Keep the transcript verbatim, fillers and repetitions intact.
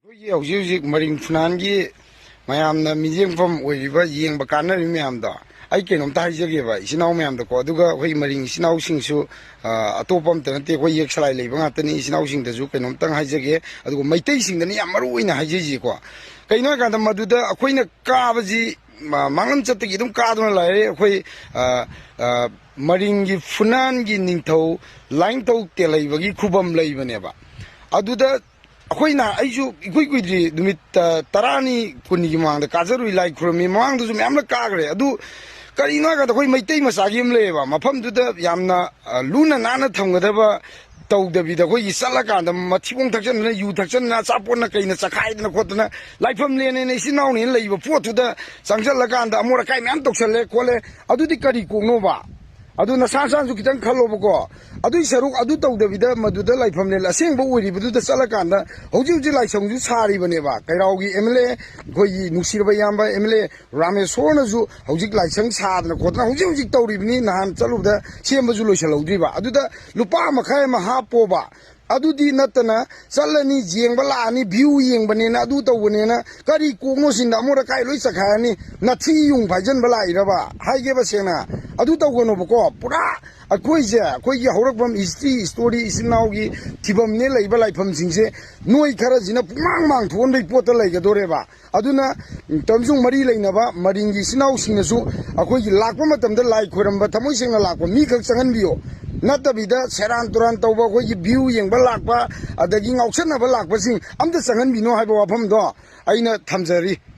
ꯑꯩꯈꯣꯏꯒꯤ ꯍꯧꯖꯤꯛ ꯍꯧꯖꯤꯛ ꯃꯔꯤꯡ ꯐꯨꯅꯥꯟꯒꯤ ꯃꯌꯥꯝꯅ ꯃꯤꯠꯌꯦꯡꯐꯝ ꯑꯣꯏꯔꯤꯕ, ꯌꯦꯡꯕ ꯀꯥꯟꯅꯔꯤꯕ ꯃꯌꯥꯝꯗꯣ, ꯑꯩ ꯀꯩꯅꯣꯝꯇ ꯍꯥꯏꯖꯒꯦꯕ ꯏꯆꯤꯟ ꯏꯅꯥꯎ ꯃꯌꯥꯝꯗꯀꯣ, ꯑꯗꯨꯒ ꯑꯩꯈꯣꯏ ꯃꯔꯤꯡ ꯏꯆꯤꯟ ꯏꯅꯥꯎꯁꯤꯡꯁꯨ, ꯑ, ꯑꯇꯣꯞꯄ ꯑꯝꯇ ꯅꯠꯇꯦ, ꯑꯩꯈꯣꯏ ꯌꯦꯛ ꯁꯂꯥꯏ ꯂꯩꯕ ꯉꯥꯛꯇꯅꯤ꯫ ꯏꯆꯤꯟ ꯏꯅꯥꯎꯁꯤꯡꯗꯁꯨ ꯀꯩꯅꯣꯝꯇꯪ ꯍꯥꯏꯖꯒꯦ, ꯑꯗꯨꯒ ꯃꯩꯇꯩꯁꯤꯡꯗꯅ ꯌꯥꯝ ꯃꯔꯨ ꯑꯣꯏꯅ ꯍꯥꯏꯖꯩꯁꯤꯀꯣ꯫ ꯀꯩꯅꯣ ꯍꯥꯏꯀꯥꯟꯗ, ꯃꯗꯨꯗ ꯑꯩꯈꯣꯏꯅ ꯀꯥꯕꯁꯤ, ꯃ-, ꯃꯥꯡꯂꯝ ꯆꯠꯇꯒꯤ ꯑꯗꯨꯝ ꯀꯥꯗꯨꯅ ꯂꯥꯛꯑꯦ꯫ ꯑꯩꯈꯣꯏ, ꯑ, ꯑ, ꯃꯔꯤꯡꯒꯤ ꯐꯨꯅꯥꯟꯒꯤ ꯅꯤꯡꯊꯧ ꯂꯥꯏꯅꯤꯡꯊꯧ ꯇꯦꯜꯍꯩꯕꯒꯤ ꯈꯨꯕꯝ ꯂꯩꯕꯅꯦꯕ꯫ ꯑꯗꯨꯗ ꯑꯩꯈꯣꯏꯅ, ꯑꯩꯁꯨ ꯏꯀꯨꯏ ꯀꯨꯏꯗ꯭ꯔꯤ, ꯅꯨꯃꯤꯠ, ꯑ, ꯇꯔꯥꯅꯤ ꯀꯨꯟꯅꯤꯒꯤ ꯃꯃꯥꯡꯗ ꯀꯥꯖꯔꯨꯏ, ꯂꯥꯏ ꯈꯨꯔꯨꯝꯃꯤ꯫ ꯃꯃꯥꯡꯗꯁꯨ ꯃꯌꯥꯝꯅ ꯀꯥꯈ꯭ꯔꯦ꯫ ꯑꯗꯨ ꯀꯔꯤꯅꯣ ꯍꯥꯏꯀꯥꯟꯗ, ꯑꯩꯈꯣꯏ ꯃꯩꯇꯩ ꯃꯆꯥꯒꯤ ꯑꯃ ꯂꯩꯌꯦꯕ, ꯃꯐꯝꯗꯨꯗ ꯌꯥꯝꯅ, ꯑ, ꯂꯨꯅ ꯅꯥꯟꯅ ꯊꯝꯒꯗꯕ ꯇꯧꯗꯕꯤꯗ, ꯑꯩꯈꯣꯏꯒꯤ ꯆꯠꯂꯀꯥꯟꯗ ꯃꯊꯤꯕꯣꯡ ꯊꯛꯆꯟꯗꯅ, ꯌꯨ ꯊꯛꯆꯟꯗꯅ, ꯑꯆꯥꯄꯣꯠꯅ ꯀꯩꯅ ꯆꯈꯥꯏꯗꯅ ꯈꯣꯠꯇꯅ, ꯂꯥꯏꯐꯝ ꯂꯦꯟꯅꯦꯅ ꯏꯆꯤꯟ ꯏꯅꯥꯎꯅꯦꯅ ꯂꯩꯕ ꯄꯣꯠꯇꯨꯗ ꯆꯪꯁꯤꯜꯂꯀꯥꯟꯗ ꯑꯃꯣꯠ ꯑꯀꯥꯏ ꯃꯌꯥꯝ ꯇꯧꯁꯜꯂꯦ ꯈꯣꯠꯂꯦ꯫ ꯑꯗꯨꯗꯤ ꯀꯔꯤ ꯀꯣꯛꯅꯣꯕ? ꯑꯗꯨ ꯅꯁꯥ ꯅꯁꯥꯅꯁꯨ ꯈꯤꯇꯪ ꯈꯜꯂꯣꯕꯀꯣ꯫ ꯑꯗꯨꯏ ꯁꯔꯨꯛ ꯑꯗꯨ ꯇꯧꯗꯕꯤꯗ, ꯃꯗꯨꯗ ꯂꯥꯏꯐꯝ ꯂꯦꯟ ꯑꯁꯦꯡꯕ ꯑꯣꯏꯔꯤꯕꯗꯨꯗ ꯆꯠꯂꯀꯥꯟꯗ, ꯍꯧꯖꯤꯛ ꯍꯧꯖꯤꯛ ꯂꯥꯏꯁꯪꯁꯨ ꯁꯥꯔꯤꯕꯅꯦꯕ, ꯀꯩꯔꯥꯎꯒꯤ ꯑꯦꯝ ꯑꯦꯜ ꯑꯦ, ꯑꯩꯈꯣꯏꯒꯤ ꯅꯨꯡꯁꯤꯔꯕ ꯏꯌꯥꯝꯕ ꯑꯦꯝ ꯑꯦꯜ ꯑꯦ ꯔꯥꯃꯦꯁꯣꯔꯅꯁꯨ ꯍꯧꯖꯤꯛ ꯂꯥꯏꯁꯪ ꯁꯥꯗꯅ ꯈꯣꯠꯇꯅ ꯍꯧꯖꯤꯛ ꯍꯧꯖꯤꯛ ꯇꯧꯔꯤꯕꯅꯤ꯫ ꯅꯍꯥꯟ ꯆꯠꯂꯨꯕꯗ ꯁꯦꯝꯕꯁꯨ ꯂꯣꯏꯁꯤꯜꯍꯧꯗ꯭ꯔꯤꯕ꯫ ꯑꯗꯨꯗ ꯂꯨꯄꯥ ꯃꯈꯥꯏ ꯑꯃ ꯍꯥꯞꯄꯣꯕ꯫ ꯑꯗꯨꯗꯤ ꯅꯠꯇꯅ, ꯆꯠꯂꯅꯤ, ꯌꯦꯡꯕ ꯂꯥꯛꯑꯅꯤ, ꯚ꯭ꯌꯨ ꯌꯦꯡꯕꯅꯦꯅ, ꯑꯗꯨ ꯇꯧꯕꯅꯦꯅ, ꯀꯔꯤ ꯀꯣꯛꯅꯣ ꯁꯤꯟꯗ ꯑꯃꯣꯠ ꯑꯀꯥꯏ ꯂꯣꯏ ꯆꯈꯥꯏꯔꯅꯤ, ꯅꯊꯤ ꯌꯨꯡ ꯐꯥꯏꯖꯟꯕ ꯂꯥꯛꯏꯔꯕ? ꯍꯥꯏꯒꯦꯕ ꯁꯦꯡꯅ, ꯑꯗꯨ ꯇꯧꯒꯅꯣꯕꯀꯣ꯫ ꯄꯨꯔꯥ ꯑꯩꯈꯣꯏꯁꯦ, ꯑꯩꯈꯣꯏꯒꯤ ꯍꯧꯔꯛꯐꯝ, ꯍꯤꯁꯇ꯭ꯔꯤ, ꯏꯁꯇꯣꯔꯤ, ꯏꯆꯤꯟ ꯏꯅꯥꯎꯒꯤ ꯊꯤꯐꯝꯅꯦ ꯂꯩꯕ ꯂꯥꯏꯐꯝꯁꯤꯡꯁꯦ, ꯅꯣꯏ ꯈꯔꯁꯤꯅ ꯄꯨꯡꯃꯥꯡ ꯃꯥꯡꯊꯣꯛꯍꯟꯕꯩ ꯄꯣꯠꯇ ꯂꯩꯒꯗꯣꯔꯦꯕ꯫ ꯑꯗꯨꯅ, ꯎꯝ, ꯇꯝꯖꯨꯡ ꯃꯔꯤ ꯂꯩꯅꯕ ꯃꯔꯤꯡꯒꯤ ꯏꯆꯤꯟ ꯏꯅꯥꯎꯁꯤꯡꯅꯁꯨ ꯑꯩꯈꯣꯏꯒꯤ ꯂꯥꯛꯄ ꯃꯇꯝꯗ ꯂꯥꯏ ꯈꯣꯏꯔꯝꯕ ꯊꯃꯣꯏ ꯁꯦꯡꯅ ꯂꯥꯛꯄ ꯃꯤꯈꯛ ꯆꯪꯍꯟꯕꯤꯌꯣ꯫ ꯅꯠꯇꯕꯤꯗ ꯁꯦꯔꯥꯟ ꯇꯨꯔꯥꯟ ꯇꯧꯕ, ꯑꯩꯈꯣꯏꯒꯤ ꯚ꯭ꯌꯨ ꯌꯦꯡꯕ ꯂꯥꯛꯄ, ꯑꯗꯒꯤ ꯉꯥꯎꯁꯟꯅꯕ ꯂꯥꯛꯄꯁꯤꯡ ꯑꯝꯇ ꯆꯪꯍꯟꯕꯤꯅꯣ ꯍꯥꯏꯕ ꯋꯥꯐꯝꯗꯣ ꯑꯩꯅ ꯊꯝꯖꯔꯤ꯫